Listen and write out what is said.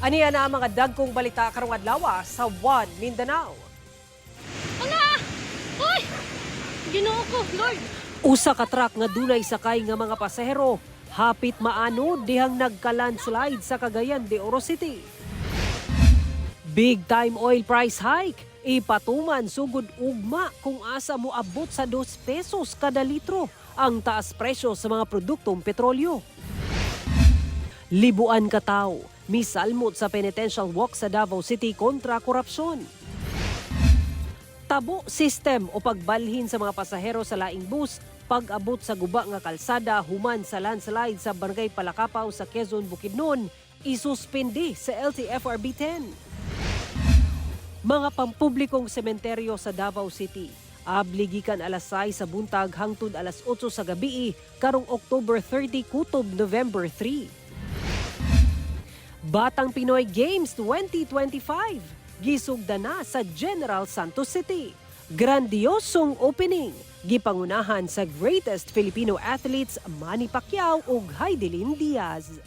Aniya na ang mga dagkong balita karong adlaw sa One Mindanao. Ala! Uy! Ginoo ko, Lord! Usa ka truck nga dunay sakay nga mga pasahero hapit maanod dihang nagka-landslide sa Cagayan de Oro City. Big time oil price hike, ipatuman sugod ugma kung asa mo abot sa 2 pesos kada litro ang taas presyo sa mga produktong petrolyo. Libuan ka tawo misalmot sa penitential walk sa Davao City kontra korupsyon. Tabo system o pagbalhin sa mga pasahero sa laing bus pag-abot sa guba nga kalsada human sa landslide sa Barangay Palakapaw sa Quezon, Bukidnon, isuspindi sa LTFRB 10. Mga pampublikong sementeryo sa Davao City, abli gikan alas 6 sa buntag hangtod alas 8 sa gabii karong October 30 kutob November 3. Batang Pinoy Games 2025 gisugda na sa General Santos City. Grandiosong opening, gipangunahan sa greatest Filipino athletes Manny Pacquiao ug Hidilyn Diaz.